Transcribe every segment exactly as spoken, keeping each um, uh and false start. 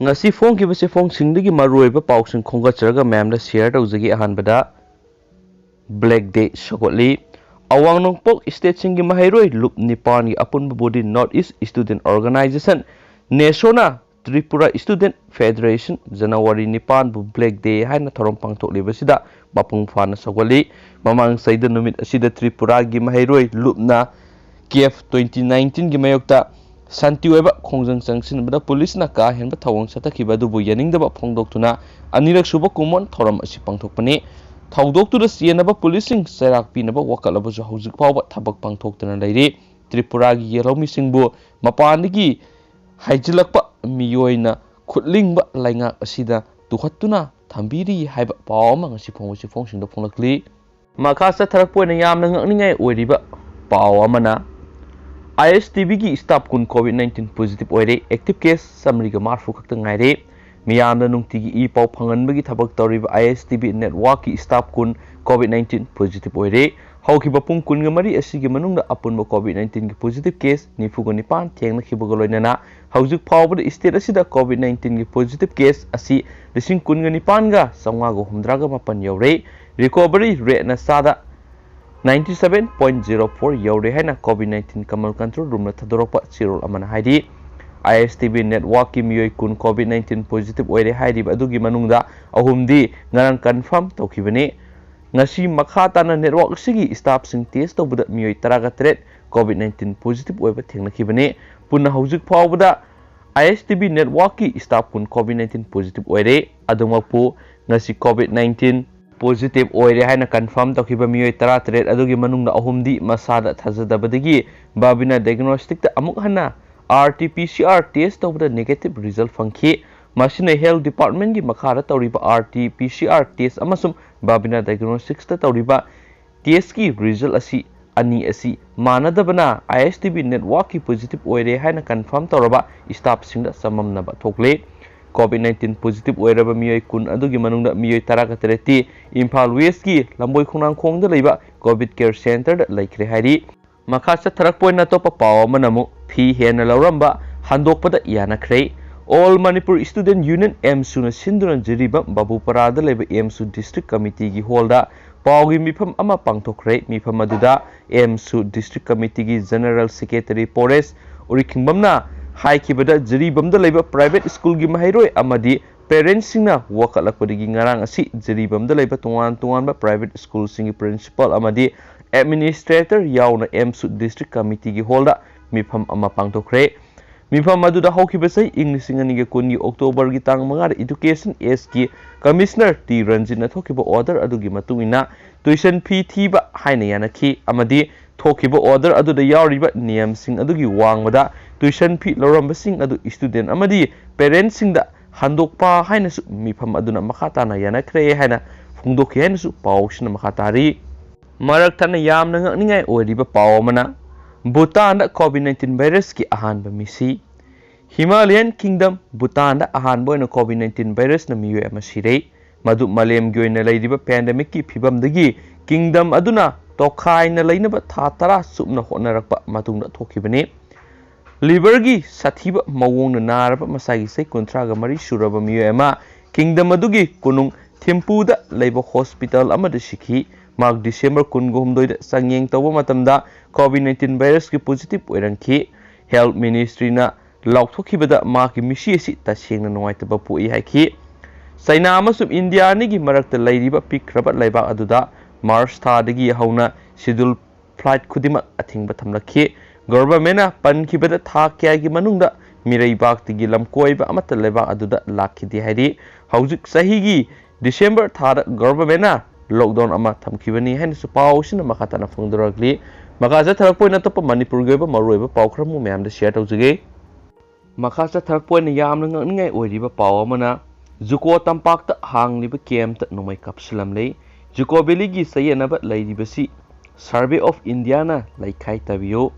ꯉꯁꯤ ꯐꯣꯡꯈꯤꯕ ꯆꯦꯐꯣꯡꯁꯤꯡꯗꯒꯤ ꯃꯔꯨꯑꯣꯏꯕ ꯄꯥꯎꯁꯤꯡ ꯈꯣꯝꯒꯠꯆꯔꯒ ꯃꯌꯥꯝꯗ ꯁꯤꯌꯔ ꯇꯧꯖꯒꯦ꯫ ꯑꯍꯥꯟꯕꯗ, ꯕ꯭ꯂꯦꯛ ꯗꯦ ꯁꯧꯒꯠꯂꯤ꯫ ꯑꯋꯥꯡ ꯅꯣꯡꯄꯣꯛ ꯁ꯭ꯇꯦꯠꯁꯤꯡꯒꯤ ꯃꯍꯩꯔꯣꯏ ꯂꯨꯞ ꯅꯤꯄꯥꯟꯒꯤ ꯑꯄꯨꯟꯕ body north east student organisation, ꯅꯦꯁꯣꯅ ꯇ꯭ꯔꯤꯄꯨꯔꯥ ꯁ꯭ꯇꯨꯗꯦꯟꯠ ꯐꯦꯗꯔꯦꯁꯟ ꯖꯅꯋꯥꯔꯤ ꯅꯤꯄꯥꯟꯕꯨ ꯕ꯭ꯂꯦꯛ ꯗꯦ ꯍꯥꯏꯅ ꯊꯧꯔꯝ ꯄꯥꯡꯊꯣꯛꯂꯤꯕꯁꯤꯗ ꯃꯄꯨꯡ ꯐꯥꯅ ꯁꯧꯒꯠꯂꯤ꯫ ꯃꯃꯥꯡ ꯆꯍꯤꯗ ꯅꯨꯃꯤꯠ ꯑꯁꯤꯗ ꯇ꯭ꯔꯤꯄꯨꯔꯥꯒꯤ ꯃꯍꯩꯔꯣꯏ ꯂꯨꯞꯅ ꯀꯦꯐ ꯇ꯭ꯋꯦꯟꯇꯤ ꯅꯥꯏꯟꯇꯤꯟꯒꯤ ꯃꯥꯌꯣꯛꯇ ꯁꯥꯟꯇꯤ ꯑꯣꯏꯕ ꯈꯣꯡꯖꯪ ꯆꯪꯁꯤꯟꯕꯗ ꯄꯨꯂꯤꯁꯅ ꯀꯥ ꯍꯦꯟꯕ ꯊꯧꯑꯣꯡ ꯆꯠꯊꯈꯤꯕ ꯑꯗꯨꯕꯨ ꯌꯥꯅꯤꯡꯗꯕ ꯐꯣꯡꯗꯣꯛꯇꯨꯅ ꯑꯅꯤꯔꯛ ꯁꯨꯕ ꯀꯨꯝꯑꯣꯟ ꯊꯧꯔꯝ ꯑꯁꯤ ꯄꯥꯡꯊꯣꯛꯄꯅꯤ꯫ ꯊꯧꯗꯣꯛꯇꯨꯗ ꯆꯦꯟꯅꯕ ꯄꯨꯂꯤꯁꯁꯤꯡ ꯆꯩꯔꯥꯛ ꯄꯤꯅꯕ ꯋꯥꯀꯠꯂꯕꯁꯨ ꯍꯧꯖꯤꯛ ꯐꯥꯎꯕ ꯊꯕꯛ ꯄꯥꯡꯊꯣꯛꯇꯅ ꯂꯩꯔꯤ꯫ ꯇ꯭ꯔꯤꯄꯨꯔꯥꯒꯤ ꯌꯦꯜꯍꯧꯃꯤꯁꯤꯡꯕꯨ ꯃꯄꯥꯟꯗꯒꯤ ꯍꯥꯏꯖꯤꯜꯂꯛꯄ ꯃꯤꯑꯣꯏꯅ ꯈꯨꯠꯂꯤꯡꯕ ꯂꯩꯉꯥꯛ ꯑꯁꯤꯗ ꯇꯨꯍꯠꯇꯨꯅ ꯊꯝꯕꯤꯔꯤ ꯍꯥꯏꯕ ꯄꯥꯎ ꯑꯃ ꯉꯁꯤ ꯐꯣꯡꯕ ꯆꯦꯐꯣꯡꯁꯤꯡꯗ ꯐꯣꯡꯂꯛꯂꯤ꯫ ꯃꯈꯥ ꯆꯠꯊꯔꯛꯄ ꯑꯣꯏꯅ ꯌꯥꯝꯅ ꯉꯛꯅꯤꯡꯉꯥꯏ ꯑꯣꯏꯔꯤꯕ ꯄꯥꯎ ꯑꯃꯅ, ꯑꯥꯏ ꯑꯦꯁ ꯇꯤ ꯚꯤꯒꯤ ꯁ꯭ꯇꯥꯐ ꯀꯨꯟ ꯀꯣꯚꯤꯗ ꯅꯥꯏꯟꯇꯤꯟ ꯄꯣꯖꯤꯇꯤꯚ ꯑꯣꯏꯔꯦ꯫ ꯑꯦꯛꯇꯤꯚ ꯀꯦꯁ ꯆꯥꯃꯔꯤꯒ ꯃꯔꯤꯐꯨ ꯈꯛꯇ ꯉꯥꯏꯔꯦ꯫ ꯃꯤꯌꯥꯝꯗ ꯅꯨꯡꯇꯤꯒꯤ ꯏ ꯄꯥꯎ ꯐꯪꯍꯟꯕꯒꯤ ꯊꯕꯛ ꯇꯧꯔꯤꯕ ꯑꯥꯏ ꯑꯦꯁ ꯇꯤ ꯚꯤ ꯅꯦꯠꯋꯥꯔꯛꯀꯤ ꯁ꯭ꯇꯥꯐ ꯀꯨꯟ ꯀꯣꯚꯤꯗ ꯅꯥꯏꯟꯇꯤꯟ ꯄꯣꯖꯤꯇꯤꯚ ꯑꯣꯏꯔꯦ꯫ ꯍꯧꯈꯤꯕ ꯄꯨꯡ ꯀꯨꯟꯒ ꯃꯔꯤ ꯑꯁꯤꯒꯤ ꯃꯅꯨꯡꯗ ꯑꯄꯨꯟꯕ ꯀꯣꯚꯤꯗ ꯅꯥꯏꯟꯇꯤꯟꯒꯤ ꯄꯣꯖꯤꯇꯤꯚ ꯀꯦꯁ ꯅꯤꯐꯨꯒ ꯅꯤꯄꯥꯟ ꯊꯦꯡꯅꯈꯤꯕꯒ ꯂꯣꯏꯅꯅ ꯍꯧꯖꯤꯛ ꯐꯥꯎꯕꯗ ꯁ꯭ꯇꯦꯠ ꯑꯁꯤꯗ ꯀꯣꯚꯤꯗ ꯅꯥꯏꯟꯇꯤꯟꯒꯤ ꯄꯣꯖꯤꯇꯤꯚ ꯀꯦꯁ ꯑꯁꯤ ꯂꯤꯁꯤꯡ ꯀꯨꯟꯒ ꯅꯤꯄꯥꯟꯒ ꯆꯥꯝꯃꯉꯥꯒ ꯍꯨꯝꯗ꯭ꯔꯥꯒ ꯃꯥꯄꯟ ꯌꯧꯔꯦ꯫ ꯔꯤꯀꯣꯚꯔꯤ ꯔꯦꯠꯅ ꯆꯥꯗ ninety seven point zero four ꯌꯧꯔꯦ ꯍꯥꯏꯅ ꯀꯣꯚꯤꯗ ꯅꯥꯏꯟꯇꯤꯟ ꯀꯃꯜ ꯀꯟꯇ꯭ꯔꯣꯜ ꯔꯨꯝꯅ ꯊꯥꯗꯣꯔꯛꯄ ꯆꯦꯔꯣꯜ ꯑꯃꯅ ꯍꯥꯏꯔꯤ꯫ ꯑꯥꯏ ꯑꯦꯁ ꯇꯤ ꯚꯤ ꯅꯦꯠꯋꯥꯔꯛꯀꯤ ꯃꯤꯑꯣꯏ ꯀꯨꯟ ꯀꯣꯚꯤꯗ ꯅꯥꯏꯟꯇꯤꯟ ꯄꯣꯖꯤꯇꯤꯚ ꯑꯣꯏꯔꯦ ꯍꯥꯏꯔꯤꯕ ꯑꯗꯨꯒꯤ ꯃꯅꯨꯡꯗ ꯑꯍꯨꯝꯗꯤ ꯉꯔꯥꯡ ꯀꯟꯐꯥꯔꯝ ꯇꯧꯈꯤꯕꯅꯤ꯫ ꯉꯁꯤ ꯃꯈꯥ ꯇꯥꯅ ꯅꯦꯠꯋꯥꯔꯛ ꯑꯁꯤꯒꯤ ꯁ꯭ꯇꯥꯐꯁꯤꯡ ꯇꯦꯁ ꯇꯧꯕꯗ ꯃꯤꯑꯣꯏ ꯇꯔꯥꯒ ꯇꯔꯦꯠ ꯀꯣꯚꯤꯗ ꯅꯥꯏꯟꯇꯤꯟ ꯄꯣꯖꯤꯇꯤꯚ ꯑꯣꯏꯕ ꯊꯦꯡꯅꯈꯤꯕꯅꯤ꯫ ꯄꯨꯟꯅ ꯍꯧꯖꯤꯛ ꯐꯥꯎꯕꯗ ꯑꯥꯏ ꯑꯦꯁ ꯇꯤ ꯚꯤ ꯅꯦꯠꯋꯥꯔꯛꯀꯤ ꯁ꯭ꯇꯥꯐ ꯀꯨꯟ ꯀꯣꯚꯤꯗ ꯅꯥꯏꯟꯇꯤꯟ ꯄꯣꯖꯤꯇꯤꯚ ꯑꯣꯏꯔꯦ꯫ ꯑꯗꯨꯃꯛꯄꯨ ꯉꯁꯤ ꯀꯣꯚꯤꯗ ꯅꯥꯏꯟꯇꯤꯟ ꯄꯣꯖꯤꯇꯤꯚ ꯑꯣꯏꯔꯦ ꯍꯥꯏꯅ ꯀꯟꯐꯥꯔꯝ ꯇꯧꯈꯤꯕ ꯃꯤꯑꯣꯏ ꯇꯔꯥꯇꯔꯦꯠ ꯑꯗꯨꯒꯤ ꯃꯅꯨꯡꯗ ꯑꯍꯨꯝꯗꯤ ꯃꯁꯥꯗ ꯊꯥꯖꯗꯕꯗꯒꯤ ꯕꯥꯕꯤꯅꯥ ꯗꯥꯏꯒꯅꯣꯁꯇꯤꯛꯇ ꯑꯃꯨꯛ ꯍꯟꯅ R T P C R test ꯇꯧꯕꯗ ꯅꯦꯒꯦꯇꯤꯚ ꯔꯤꯖꯜ ꯐꯪꯈꯤ꯫ ꯃꯁꯤꯅ ꯍꯦꯜꯊ ꯗꯤꯄꯥꯔꯠꯃꯦꯟꯒꯤ ꯃꯈꯥꯗ ꯇꯧꯔꯤꯕ R T P C R test ꯑꯃꯁꯨꯡ ꯕꯥꯕꯤꯅꯥ ꯗꯥꯏꯒꯅꯣꯁꯇꯤꯛꯁꯇ ꯇꯧꯔꯤꯕ ꯇꯦꯁꯀꯤ ꯔꯤꯖꯜ ꯑꯁꯤ ꯑꯅꯤ ꯑꯁꯤ ꯃꯥꯟꯅꯗꯕꯅ ꯑꯥꯏ ꯑꯦꯁ ꯇꯤ ꯚꯤ ꯅꯦꯠꯋꯥꯔꯛꯀꯤ ꯄꯣꯖꯤꯇꯤꯚ ꯑꯣꯏꯔꯦ ꯍꯥꯏꯅ ꯀꯟꯐꯥꯔꯝ ꯇꯧꯔꯕ ꯁ꯭ꯇꯥꯐꯁꯤꯡꯗ ꯆꯃꯝꯅꯕ ꯊꯣꯛꯂꯦ꯫ ꯀꯣꯚꯤꯗ ꯅꯥꯏꯟꯇꯤꯟ ꯄꯣꯖꯤꯇꯤꯚ ꯑꯣꯏꯔꯕ ꯃꯤꯑꯣꯏ ꯀꯨꯟ ꯑꯗꯨꯒꯤ ꯃꯅꯨꯡꯗ ꯃꯤꯑꯣꯏ ꯇꯔꯥꯒ ꯇꯔꯦꯠꯇꯤ ꯏꯝꯐꯥꯜ ꯋꯦꯁꯀꯤ ꯂꯝꯕꯣꯏ ꯈꯣꯡꯅꯥꯡꯈꯣꯡꯗ ꯂꯩꯕ ꯀꯣꯚꯤꯗ ꯀꯦꯌꯔ ꯁꯦꯟꯇꯔꯗ ꯂꯩꯈ꯭ꯔꯦ ꯍꯥꯏꯔꯤ꯫ ꯃꯈꯥ ꯆꯠꯊꯔꯛꯄ ꯑꯣꯏꯅ ꯑꯇꯣꯞꯄ ꯄꯥꯎ ꯑꯃꯅ ꯑꯃꯨꯛ ꯐꯤ ꯍꯦꯟꯅ ꯂꯧꯔꯝꯕ ꯍꯟꯗꯣꯛꯄꯗ ꯌꯥꯅꯈ꯭ꯔꯦ꯫ All Manipur Student Union, ꯑꯦꯝꯁꯨꯅ ꯁꯤꯟꯗꯨꯅ ꯖꯤꯔꯤꯕꯥꯝ ꯕꯥꯕꯨꯄꯥꯔꯥꯗ ꯂꯩꯕ ꯑꯦꯝꯁꯨ District Committeeꯒꯤ hallꯗ ꯄꯥꯎꯒꯤ ꯃꯤꯐꯝ ꯑꯃ ꯄꯥꯡꯊꯣꯛꯈ꯭ꯔꯦ꯫ ꯃꯤꯐꯝ ꯑꯗꯨꯗ ꯑꯦꯝꯁꯨ District Committeeꯒꯤ General Secretary ꯄꯣꯔꯦꯁ ꯎꯔꯤꯈꯤꯡꯕꯝꯅ ꯍꯥꯏꯈꯤꯕꯗ, ꯖꯤꯔꯤꯕꯥꯝꯗ ꯂꯩꯕ private schoolꯒꯤ ꯃꯍꯩꯔꯣꯏ ꯑꯃꯗꯤ parentsꯁꯤꯡꯅ ꯋꯥꯀꯠꯂꯛꯄꯗꯒꯤ ꯉꯔꯥꯡ ꯑꯁꯤ ꯖꯤꯔꯤꯕꯥꯝꯗ ꯂꯩꯕ ꯇꯣꯉꯥꯟ ꯇꯣꯉꯥꯟꯕ private schoolꯁꯤꯡꯒꯤ principal ꯑꯃꯗꯤ administrator ꯌꯥꯎꯅ ꯑꯦꯝꯁꯨ District Committeeꯒꯤ hallꯗ ꯃꯤꯐꯝ ꯑꯃ ꯄꯥꯡꯊꯣꯛꯈ꯭ꯔꯦ꯫ ꯃꯤꯐꯝ ꯑꯗꯨꯗ ꯍꯧꯈꯤꯕ ꯆꯍꯤ ꯏꯪ ꯂꯤꯁꯤꯡ ꯑꯅꯤꯒ ꯀꯨꯟꯒꯤ Octoberꯒꯤ ꯇꯥꯡ ꯃꯉꯥꯗ Education Sꯒꯤ Commissioner ꯇꯤ ꯔꯟꯖꯤꯠꯅ ꯊꯣꯛꯈꯤꯕ order ꯑꯗꯨꯒꯤ ꯃꯇꯨꯡ ꯏꯟꯅ tuition fee ꯊꯤꯕ ꯍꯥꯏꯅ ꯌꯥꯅꯈꯤ ꯑꯃꯗꯤ ꯊꯣꯛꯈꯤꯕ order ꯑꯗꯨꯗ ꯌꯥꯎꯔꯤꯕ ꯅꯤꯌꯝꯁꯤꯡ ꯑꯗꯨꯒꯤ ꯋꯥꯡꯃꯗ tuition fee ꯂꯧꯔꯝꯕꯁꯤꯡ ꯑꯗꯨ student ꯑꯃꯗꯤ parentsꯁꯤꯡꯗ ꯍꯟꯗꯣꯛꯄ ꯍꯥꯏꯅꯁꯨ ꯃꯤꯐꯝ ꯑꯗꯨꯅ ꯃꯈꯥ ꯇꯥꯅ ꯌꯥꯅꯈ꯭ꯔꯦ ꯍꯥꯏꯅ ꯐꯣꯡꯗꯣꯛꯈꯤ ꯍꯥꯏꯅꯁꯨ ꯄꯥꯎꯁꯤꯅ ꯃꯈꯥ ꯇꯥꯔꯤ꯫ ꯃꯔꯛ ꯊꯠꯅ ꯌꯥꯝꯅ ꯉꯛꯅꯤꯡꯉꯥꯏ ꯑꯣꯏꯔꯤꯕ ꯄꯥꯎ ꯑꯃꯅ, ꯚꯨꯇꯥꯟꯗ COVID nineteen virusꯀꯤ ꯑꯍꯥꯟꯕ ꯃꯤꯁꯤ꯫ Himalayan Kingdom, ꯚꯨꯇꯥꯟꯗ ꯑꯍꯥꯟꯕ ꯑꯣꯏꯅ COVID nineteen virusꯅ ꯃꯤꯑꯣꯏ ꯑꯃ ꯁꯤꯔꯦ꯫ ꯃꯗꯨ ꯃꯥꯂꯦꯝꯒꯤ ꯑꯣꯏꯅ ꯂꯩꯔꯤꯕ pandemicꯀꯤ ꯐꯤꯕꯝꯗꯒꯤ kingdom ꯑꯗꯨꯅ ꯇꯣꯈꯥꯏꯅ ꯂꯩꯅꯕ ꯊꯥ ꯇꯔꯥ ꯆꯨꯞꯅ ꯍꯣꯠꯅꯔꯛꯄ ꯃꯇꯨꯡꯗ ꯊꯣꯛꯈꯤꯕꯅꯤ꯫ Liverꯒꯤ ꯁꯥꯊꯤꯕ ꯃꯑꯣꯡꯅ ꯅꯥꯔꯕ ꯃꯁꯥꯒꯤ ꯆꯍꯤ ꯀꯨꯟꯊ꯭ꯔꯥꯒ ꯃꯔꯤ ꯁꯨꯔꯕ ꯃꯤꯑꯣꯏ ꯑꯃ kingdom ꯑꯗꯨꯒꯤ ꯀꯣꯅꯨꯡ ꯊꯤꯝꯄꯨꯗ ꯂꯩꯕ hospital ꯑꯃꯗ ꯁꯤꯈꯤ꯫ ꯃꯍꯥꯛ December ꯀꯨꯟꯒ ꯍꯨꯝꯗꯣꯏꯗ ꯆꯥꯡꯌꯦꯡ ꯇꯧꯕ ꯃꯇꯝꯗ COVID nineteen virusꯀꯤ positive ꯑꯣꯏꯔꯝꯈꯤ꯫ Health Ministryꯅ ꯂꯥꯎꯊꯣꯛꯈꯤꯕꯗ ꯃꯍꯥꯛꯀꯤ ꯃꯤꯁꯤ ꯑꯁꯤ ꯇꯁꯦꯡꯅ ꯅꯨꯡꯉꯥꯏꯇꯕ ꯄꯣꯛꯏ ꯍꯥꯏꯈꯤ꯫ ꯆꯩꯅꯥ ꯑꯃꯁꯨꯡ ꯏꯟꯗꯤꯌꯥ ꯑꯅꯤꯒꯤ ꯃꯔꯛꯇ ꯂꯩꯔꯤꯕ ꯄꯤꯛꯈ꯭ꯔꯕ ꯂꯩꯕꯥꯛ ꯑꯗꯨꯗ March ꯊꯥꯗꯒꯤ ꯍꯧꯅ schedule flight ꯈꯨꯗꯤꯡꯃꯛ ꯑꯊꯤꯡꯕ ꯊꯝꯂꯛꯈꯤ꯫ Governmentꯅ ꯄꯟꯈꯤꯕꯗ ꯊꯥ ꯀꯌꯥꯒꯤ ꯃꯅꯨꯡꯗ ꯃꯤꯔꯩꯕꯥꯛꯇꯒꯤ ꯂꯝꯀꯣꯏꯕ ꯑꯃꯠꯇ ꯂꯩꯕꯥꯛ ꯑꯗꯨꯗ ꯂꯥꯛꯈꯤꯗꯦ ꯍꯥꯏꯔꯤ꯫ ꯍꯧꯖꯤꯛ ꯆꯍꯤꯒꯤ December ꯊꯥꯗ governmentꯅ lockdown ꯑꯃ ꯊꯝꯈꯤꯕꯅꯤ ꯍꯥꯏꯅꯁꯨ ꯄꯥꯎꯁꯤꯅ ꯃꯈꯥ ꯇꯥꯅ ꯐꯣꯡꯗꯣꯔꯛꯂꯤ꯫ ꯃꯈꯥ ꯆꯠꯊꯔꯛꯄ ꯑꯣꯏꯅ ꯑꯇꯣꯞꯄ ꯃꯅꯤꯄꯨꯔꯒꯤ ꯑꯣꯏꯕ ꯃꯔꯨꯑꯣꯏꯕ ꯄꯥꯎ ꯈꯔ ꯑꯃꯨꯛ ꯃꯌꯥꯝꯗ share ꯇꯧꯖꯒꯦ꯫ ꯃꯈꯥ ꯆꯠꯊꯔꯛꯄ ꯑꯣꯏꯅ ꯌꯥꯝꯅ ꯉꯛꯅꯤꯡꯉꯥꯏ ꯑꯣꯏꯔꯤꯕ ꯄꯥꯎ ꯑꯃꯅ, ꯖꯨꯀꯣ ꯇꯝꯄꯥꯛꯇ ꯍꯥꯡꯂꯤꯕ campꯇ ꯅꯣꯡꯃꯩ ꯀꯥꯞꯁꯤꯜꯂꯝꯂꯦ꯫ ꯖꯨꯀꯣ valleyꯒꯤ ꯆꯌꯦꯠꯅꯕ ꯂꯩꯔꯤꯕꯁꯤ Survey of Indiaꯅ ꯂꯩꯈꯥꯏ ꯇꯥꯕꯤꯌꯨ꯫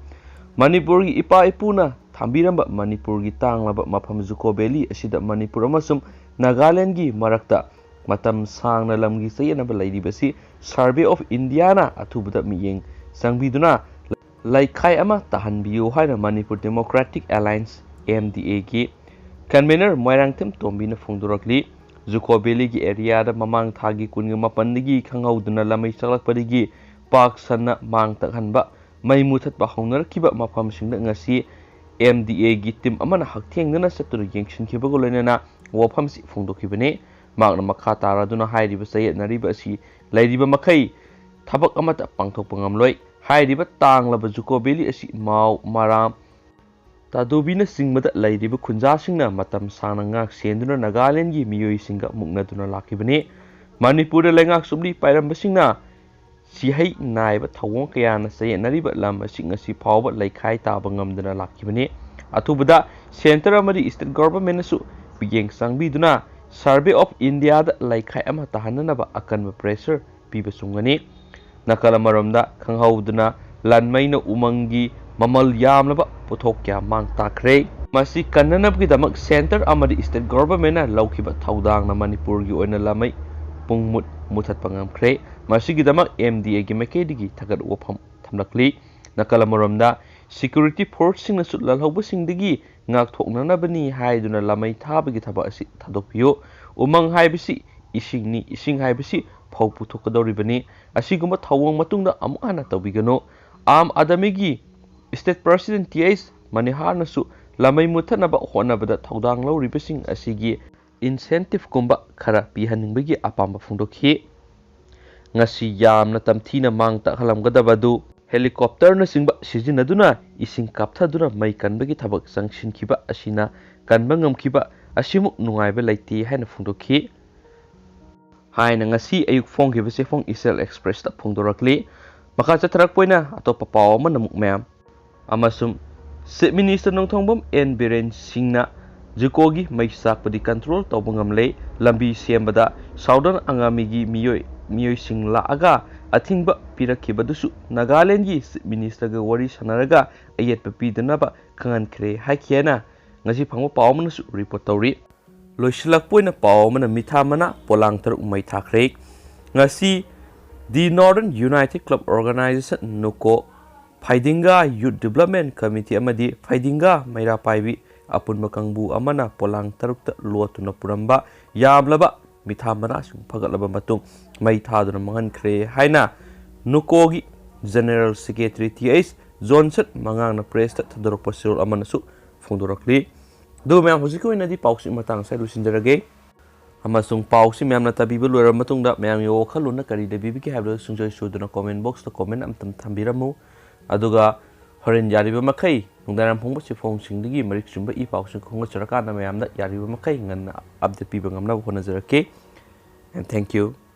ꯃꯅꯤꯄꯨꯔꯒꯤ ꯏꯄꯥ ꯏꯄꯨꯅ ꯊꯝꯕꯤꯔꯝꯕ ꯃꯅꯤꯄꯨꯔꯒꯤ ꯇꯥꯡꯂꯕ ꯃꯐꯝ ꯖꯨꯀꯣ valley ꯑꯁꯤꯗ ꯃꯅꯤꯄꯨꯔ ꯑꯃꯁꯨꯡ ꯅꯥꯒꯥꯂꯦꯟꯒꯤ ꯃꯔꯛꯇ ꯃꯇꯝ ꯁꯥꯡꯅ ꯂꯝꯒꯤ ꯆꯌꯦꯠꯅꯕ ꯂꯩꯔꯤꯕꯁꯤ Survey of Indiaꯅ ꯑꯊꯨꯕꯗ ꯃꯤꯠꯌꯦꯡ ꯆꯪꯕꯤꯗꯨꯅ ꯂꯩꯈꯥꯏ ꯑꯃ ꯇꯥꯍꯟꯕꯤꯌꯨ ꯍꯥꯏꯅ Manipur Democratic Alliance, MDAꯒꯤ Convener Moirangthem ꯇꯣꯝꯕꯤꯅ ꯐꯣꯡꯗꯣꯔꯛꯂꯤ꯫ ꯖꯨꯀꯣ ꯚꯦꯂꯤꯒꯤ ꯑꯦꯔꯤꯌꯥꯗ ꯃꯃꯥꯡ ꯊꯥꯒꯤ ꯀꯨꯟꯒ ꯃꯥꯄꯟꯗꯒꯤ ꯈꯪꯍꯧꯗꯅ ꯂꯃꯩ ꯆꯥꯛꯂꯛꯄꯗꯒꯤ ꯄꯥꯛ ꯁꯟꯅ ꯃꯥꯡ ꯇꯥꯛꯍꯟꯕ, ꯃꯩ ꯃꯨꯊꯠꯄ ꯍꯧꯅꯔꯛꯈꯤꯕ ꯃꯐꯝꯁꯤꯡꯗ ꯉꯁꯤ ꯑꯦꯝ ꯗꯤ ꯑꯦꯒꯤ ꯇꯤꯝ ꯑꯃꯅ ꯍꯛꯊꯦꯡꯅꯅ ꯆꯠꯇꯨꯅ ꯌꯦꯡꯁꯤꯟꯈꯤꯕꯒ ꯂꯣꯏꯅꯅ ꯋꯥꯐꯝꯁꯤ ꯐꯣꯡꯗꯣꯛꯈꯤꯕꯅꯤ꯫ ꯃꯍꯥꯛꯅ ꯃꯈꯥ ꯇꯥꯔꯗꯨꯅ ꯍꯥꯏꯔꯤꯕ ꯆꯌꯦꯠꯅꯔꯤꯕ ꯑꯁꯤ ꯂꯩꯔꯤꯕ ꯃꯈꯩ ꯊꯕꯛ ꯑꯃꯠꯇ ꯄꯥꯡꯊꯣꯛꯄ ꯉꯝꯂꯣꯏ꯫ ꯍꯥꯏꯔꯤꯕ ꯇꯥꯡꯂꯕ ꯖꯨꯀꯣ ꯚꯦꯂꯤ ꯑꯁꯤ ꯃꯥꯎ, ꯃꯔꯥꯝ, ꯇꯥꯗꯣꯕꯤꯅꯆꯤꯡꯕꯗ ꯂꯩꯔꯤꯕ ꯈꯨꯟꯖꯥꯁꯤꯡꯅ ꯃꯇꯝ ꯁꯥꯡꯅ ꯉꯥꯛ ꯁꯦꯟꯗꯨꯅ ꯅꯥꯒꯥꯂꯦꯟꯒꯤ ꯃꯤꯑꯣꯏꯁꯤꯡꯒ ꯃꯨꯛꯅꯗꯨꯅ ꯂꯥꯛꯈꯤꯕꯅꯤ꯫ ꯃꯅꯤꯄꯨꯔꯗ ꯂꯩꯉꯥꯛ ꯁꯨꯝꯂꯤ ꯄꯥꯏꯔꯝꯕꯁꯤꯡꯅ ꯁꯤꯍꯩ ꯅꯥꯏꯕ ꯊꯧꯑꯣꯡ ꯀꯌꯥꯅ ꯆꯌꯦꯠꯅꯔꯤꯕ ꯂꯝ ꯑꯁꯤ ꯉꯁꯤ ꯐꯥꯎꯕ ꯂꯩꯈꯥꯏ ꯇꯥꯕ ꯉꯝꯗꯅ ꯂꯥꯛꯈꯤꯕꯅꯤ꯫ ꯑꯊꯨꯕꯗ ꯁꯦꯟꯇꯔ ꯑꯃꯗꯤ ꯁ꯭ꯇꯦꯠ ꯒꯣꯚꯔꯟꯃꯦꯟꯠꯅꯁꯨ ꯃꯤꯠꯌꯦꯡ ꯆꯪꯕꯤꯗꯨꯅ ꯁꯔꯚꯦ ꯑꯣꯐ ꯏꯟꯗꯤꯌꯥꯗ ꯂꯩꯈꯥꯏ ꯑꯃ ꯇꯥꯍꯟꯅꯅꯕ ꯑꯀꯟꯕ ꯄ꯭ꯔꯦꯁꯔ ꯄꯤꯕ ꯆꯨꯝꯒꯅꯤ꯫ ꯅꯥꯀꯜ ꯑꯃꯔꯣꯝꯗ, ꯈꯪꯍꯧꯗꯅ ꯂꯥꯟꯃꯩꯅ ꯎꯃꯪꯒꯤ ꯃꯃꯜ ꯌꯥꯝꯂꯕ ꯄꯣꯠꯊꯣꯛ ꯀꯌꯥ ꯃꯥꯡ ꯇꯥꯛꯈ꯭ꯔꯦ꯫ ꯃꯁꯤ ꯀꯟꯅꯅꯕꯒꯤꯗꯃꯛ ꯁꯦꯟꯇꯔ ꯑꯃꯗꯤ ꯁ꯭ꯇꯦꯠ ꯒꯣꯚꯔꯟꯃꯦꯟꯠꯅ ꯂꯧꯈꯤꯕ ꯊꯧꯗꯥꯡꯅ ꯃꯅꯤꯄꯨꯔꯒꯤ ꯑꯣꯏꯅ ꯂꯥꯟꯃꯩ ꯄꯨꯡ ꯃꯨꯠ ꯃꯨꯊꯠꯄ ꯉꯝꯈ꯭ꯔꯦ꯫ ꯃꯁꯤꯒꯤꯗꯃꯛ ꯑꯦꯝ ꯗꯤ ꯑꯦꯒꯤ ꯃꯥꯏꯀꯩꯗꯒꯤ ꯊꯥꯒꯠ ꯋꯥꯐꯝ ꯊꯝꯂꯛꯂꯤ꯫ ꯅꯥꯀꯜ ꯑꯃꯔꯣꯝꯗ, ꯁꯦꯀ꯭ꯌꯨꯔꯤꯇꯤ ꯐꯣꯔꯁꯁꯤꯡꯅꯁꯨ ꯂꯥꯜꯍꯧꯕꯁꯤꯡꯗꯒꯤ ꯉꯥꯛꯊꯣꯛꯅꯅꯕꯅꯤ ꯍꯥꯏꯗꯨꯅ ꯂꯥꯟꯃꯩ ꯊꯥꯕꯒꯤ ꯊꯕꯛ ꯑꯁꯤ ꯊꯥꯗꯣꯛꯄꯤꯌꯨ꯫ ꯎꯃꯪ ꯍꯥꯏꯕꯁꯤ ꯏꯁꯤꯡꯅꯤ, ꯏꯁꯤꯡ ꯍꯥꯏꯕꯁꯤ ꯐꯧ ꯄꯨꯊꯣꯛꯀꯗꯧꯔꯤꯕꯅꯤ꯫ ꯑꯁꯤꯒꯨꯝꯕ ꯊꯧꯑꯣꯡ ꯃꯇꯨꯡꯗ ꯑꯃꯨꯛ ꯍꯟꯅ ꯇꯧꯕꯤꯒꯅꯨ꯫ ꯑꯥꯝ ꯑꯥꯗꯃꯤꯒꯤ ꯁ꯭ꯇꯦꯠ ꯄ꯭ꯔꯁꯤꯗꯦꯟꯠ ꯇꯤ ꯑꯩꯆ ꯃꯅꯤꯍꯥꯔꯅꯁꯨ ꯂꯥꯟꯃꯩ ꯃꯨꯊꯠꯅꯕ ꯍꯣꯠꯅꯕꯗ ꯊꯧꯗꯥꯡ ꯂꯧꯔꯤꯕꯁꯤꯡ ꯑꯁꯤꯒꯤ ꯏꯟꯁꯦꯟꯇꯤꯚꯀꯨꯝꯕ ꯈꯔ ꯄꯤꯍꯟꯅꯤꯡꯕꯒꯤ ꯑꯄꯥꯝꯕ ꯐꯣꯡꯗꯣꯛꯈꯤ꯫ ꯉꯁꯤ ꯌꯥꯝꯅ ꯇꯝꯊꯤꯅ ꯃꯥꯡ ꯇꯥꯛꯍꯜꯂꯝꯒꯗꯕ ꯑꯗꯨ ꯍꯦꯂꯤꯀꯣꯞꯇꯔꯅꯆꯤꯡꯕ ꯁꯤꯖꯤꯟꯅꯗꯨꯅ ꯏꯁꯤꯡ ꯀꯥꯞꯊꯗꯨꯅ ꯃꯩ ꯀꯟꯕꯒꯤ ꯊꯕꯛ ꯆꯪꯁꯤꯟꯈꯤꯕ ꯑꯁꯤꯅ ꯀꯟꯕ ꯉꯝꯈꯤꯕ ꯑꯁꯤꯃꯨꯛ ꯅꯨꯡꯉꯥꯏꯕ ꯂꯩꯇꯦ ꯍꯥꯏꯅ ꯐꯣꯡꯗꯣꯛꯈꯤ꯫ ꯍꯥꯏꯅ ꯉꯁꯤ ꯑꯌꯨꯛ ꯐꯣꯡꯈꯤꯕ ꯆꯦꯐꯣꯡ ꯏꯆꯦꯜ ꯑꯦꯛꯁꯄ꯭ꯔꯦꯁꯇ ꯐꯣꯡꯗꯣꯔꯛꯂꯤ꯫ ꯃꯈꯥ ꯆꯠꯊꯔꯛꯄ ꯑꯣꯏꯅ ꯑꯇꯣꯞꯄ ꯄꯥꯎ ꯑꯃꯅ ꯑꯃꯨꯛ ꯃꯌꯥꯝ ꯑꯃꯁꯨꯡ chief minister Nongthongbam and Biren ꯁꯤꯡꯅ ꯖꯨꯀꯣꯒꯤ ꯃꯩ ꯆꯥꯛꯄꯗꯤ ꯀꯟꯇ꯭ꯔꯣꯜ ꯇꯧꯕ ꯉꯝꯂꯦ꯫ ꯂꯝꯕꯤ ꯁꯦꯝꯕꯗ ꯁꯥꯎꯗꯔꯟ ꯑꯪꯒꯥꯃꯤꯒꯤ ꯃꯤꯑꯣꯏ, ꯃꯤꯑꯣꯏꯁꯤꯡ ꯂꯥꯛꯑꯒ ꯑꯊꯤꯡꯕ ꯄꯤꯔꯛꯈꯤꯕꯗꯨꯁꯨ ꯅꯥꯒꯥꯂꯦꯟꯒꯤ ꯆꯤꯐ ꯃꯤꯅꯤꯁꯇꯔꯒ ꯋꯥꯔꯤ ꯁꯥꯟꯅꯔꯒ ꯑꯌꯦꯠꯄ ꯄꯤꯗꯅꯕ ꯈꯪꯍꯟꯈ꯭ꯔꯦ ꯍꯥꯏꯈꯤ ꯍꯥꯏꯅ ꯉꯁꯤ ꯐꯪꯕ ꯄꯥꯎ ꯑꯃꯅꯁꯨ ꯔꯤꯄꯣꯔꯠ ꯇꯧꯔꯤ꯫ ꯂꯣꯏꯁꯤꯜꯂꯛꯄ ꯑꯣꯏꯅ ꯄꯥꯎ ꯑꯃꯅ ꯃꯤꯊꯥ ꯃꯅꯥ ꯄꯣꯂꯥꯡ ꯇꯔꯨꯛ ꯃꯩ ꯊꯥꯈ꯭ꯔꯦ꯫ ꯉꯁꯤ ꯗꯤ ꯅꯣꯔꯗꯔꯟ ꯌꯨꯅꯥꯏꯇꯦꯗ ꯀ꯭ꯂꯕ ꯑꯣꯔꯒꯅꯥꯏꯖꯦꯁꯟ, ꯅꯨꯀꯣ, ꯐꯩꯗꯤꯡꯒꯥ ꯌꯨꯠ ꯗꯤꯕ꯭ꯂꯞꯃꯦꯟ ꯀꯃꯤꯇꯤ ꯑꯃꯗꯤ ꯐꯩꯗꯤꯡꯒꯥ ꯃꯩꯔꯥ ꯄꯥꯏꯕꯤ ꯑꯄꯨꯟꯕ ꯀꯥꯡꯕꯨ ꯑꯃꯅ ꯄꯣꯂꯥꯡ ꯇꯔꯨꯛꯇ ꯂꯣꯠꯇꯨꯅ ꯄꯨꯔꯝꯕ ꯌꯥꯝꯂꯕ ꯃꯤꯊꯥ ꯃꯅꯥꯁꯤꯡ ꯐꯒꯠꯂꯕ ꯃꯇꯨꯡ ꯃꯩ ꯊꯥꯗꯨꯅ ꯃꯥꯡꯍꯟꯈ꯭ꯔꯦ ꯍꯥꯏꯅ ꯅꯨꯀꯣꯒꯤ general secretary T H Johnson ꯃꯉꯥꯡꯅ ꯄ꯭ꯔꯦꯁꯇ ꯊꯥꯗꯣꯔꯛꯄ ꯆꯦꯔꯣꯜ ꯑꯃꯅꯁꯨ ꯐꯣꯡꯗꯣꯔꯛꯂꯤ꯫ ꯑꯗꯨꯕꯨ ꯃꯌꯥꯝ, ꯍꯧꯖꯤꯛꯀꯤ ꯑꯣꯏꯅꯗꯤ ꯄꯥꯎꯁꯤ ꯃꯇꯥꯡ ꯑꯁꯤꯗ ꯂꯣꯏꯁꯤꯟꯖꯔꯒꯦ꯫ ꯑꯃꯁꯨꯡ ꯄꯥꯎꯁꯤ ꯃꯌꯥꯝꯅ ꯇꯥꯕꯤꯕ ꯂꯣꯏꯔꯕ ꯃꯇꯨꯡꯗ ꯃꯌꯥꯝꯒꯤ ꯋꯥꯈꯜꯂꯣꯟꯅ ꯀꯔꯤ ꯂꯩꯕꯤꯕꯒꯦ ꯍꯥꯏꯕꯗꯨ ꯁꯨꯡꯁꯣꯏ ꯁꯣꯏꯗꯅ comment box ꯇ comment ꯑꯝꯇꯪ ꯊꯝꯕꯤꯔꯝꯃꯨ꯫ ꯑꯗꯨꯒ ꯍꯣꯔꯦꯟ ꯌꯥꯔꯤꯕ ꯃꯈꯩ ꯅꯨꯡꯗꯥꯡꯋꯥꯏꯔꯝ ꯐꯣꯡꯕ ꯆꯦꯐꯣꯡꯁꯤꯡꯗꯒꯤ ꯃꯔꯤꯛ ꯆꯨꯝꯕ ꯏ ꯄꯥꯎꯁꯤꯡ ꯈꯣꯝꯒꯠꯆꯔꯀꯥꯟꯗ ꯃꯌꯥꯝꯗ ꯌꯥꯔꯤꯕ ꯃꯈꯩ ꯉꯟꯅ update ꯄꯤꯕ ꯉꯝꯅꯕ ꯍꯣꯠꯅꯖꯔꯛꯀꯦ꯫ And thank you.